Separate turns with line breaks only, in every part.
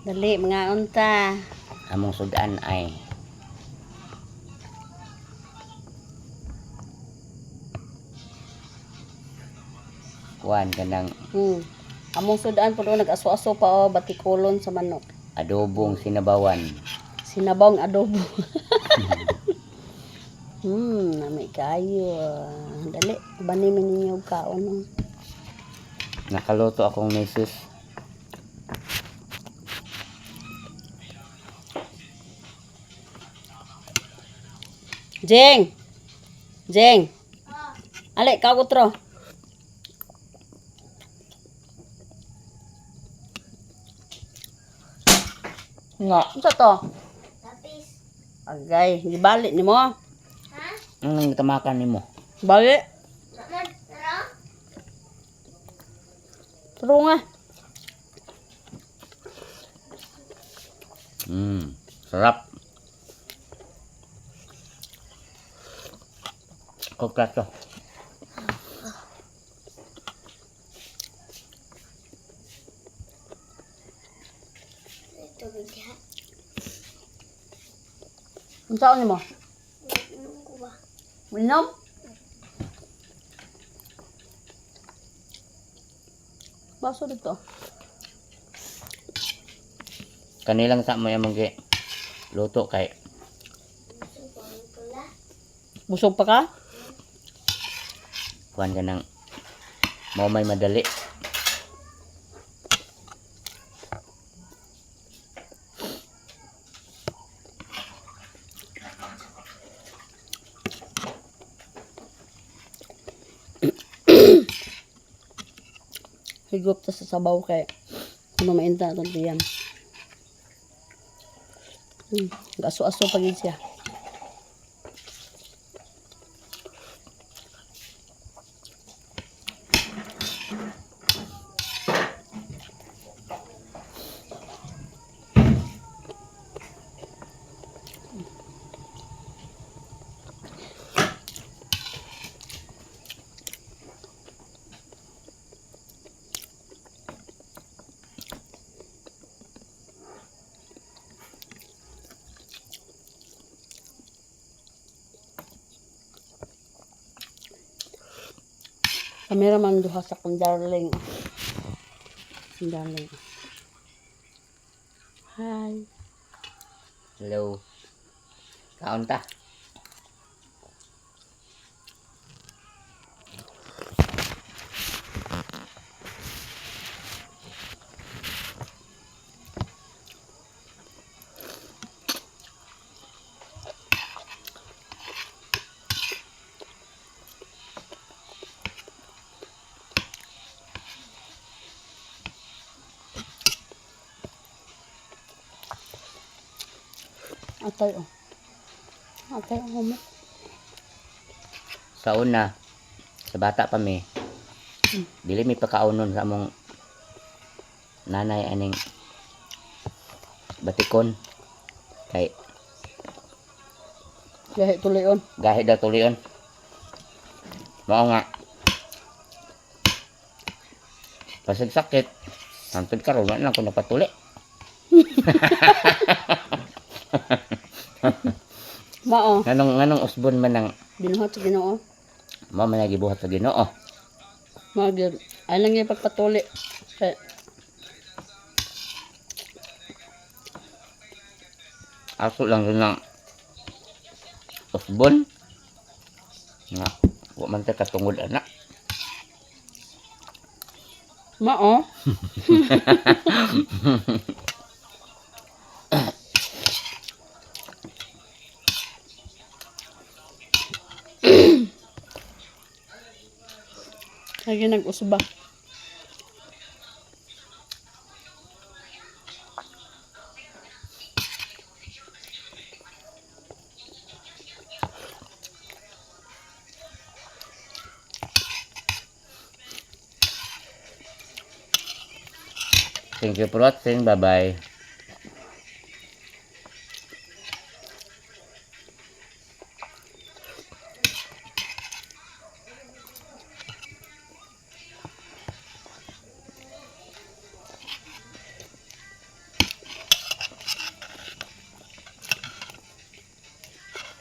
Dali, mga unta.
Among sudan ay kuan kanang
Among sudan po doon, nag-aso-aso pa o, batikolon sa manok.
Adobong sinabawan.
Sinabawng adobo. Nami kayo. Dali, bani man ninyo og kaon. Oh.
Nakaluto akong misis.
Jeng! Jeng! Ale, kagutro. Nga, unsa to?
Lapis.
Agay, gibalik nimo.
Ha?
Anong tamakan nimo?
Balik.
Mama, tara.
Turo nga.
Sarap. Kompleto.
Tubig diha.
Unsa nimo?
Inom ko ba?
Minom? Baso dito.
Kanilang sa mo among gi luto kay
Subang pula.
Busog pa ka?
kuan kanang mao may madali.
Higop ta sa sabaw kay ano mainta atong tiyan. Aso-aso pa gid siya. Kamera man duha sa kong darling. Ang darling. Hi.
Hello. Kaon ta.
Atay oh. Atay oh mo.
Sa una, sa bata pa mi, dili mi pakaonon sa among nanay aning batikon kay
Gahi tuloy on.
gahi daw tulion. Mao nga pasig sakit hangtod karon wala lang ko napatuli.
Mao.
Nganong usbon man ang
Binuhat sa Ginoo.
mao man ang gibuhat sa Ginoo.
Mao gyud. Ay lang yung pagpatuli. Kay
Aso lang yun ang usbon nga wa man ta katungod ana.
Mao. Lagi nag-usba.
Thank you for watching. Bye bye.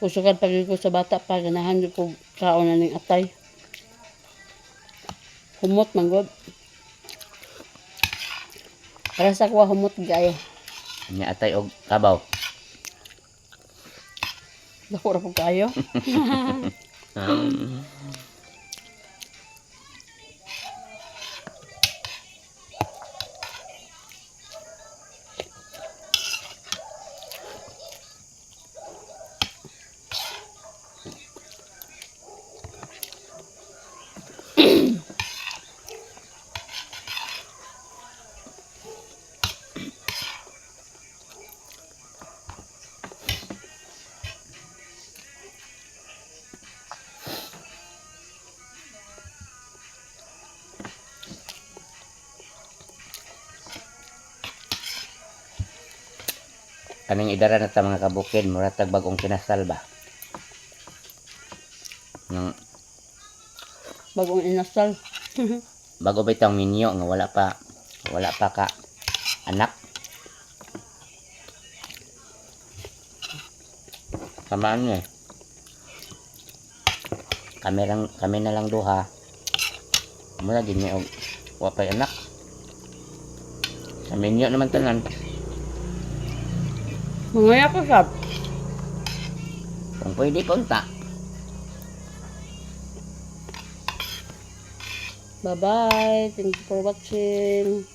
Kusukan pag ko sa bata pa, ganahan ko kaon na ning atay. Humot man gud. Para sa kuha humot gayo.
Nya atay og kabaw.
Dako ra pud kaayo.
Kaning idara na ta, mga kabukid, mura tag bagong kinasal ba. Nang
Bagong inasal.
Bago ba itong minyo nga wala pa ka anak. Samaan niya eh. Kami na lang duha. Mura din niya og wa pa'y anak. Sa minyo naman tanan.
Mangaya ko sab.
Kung pwede punta.
Bye-bye. Thank you for watching.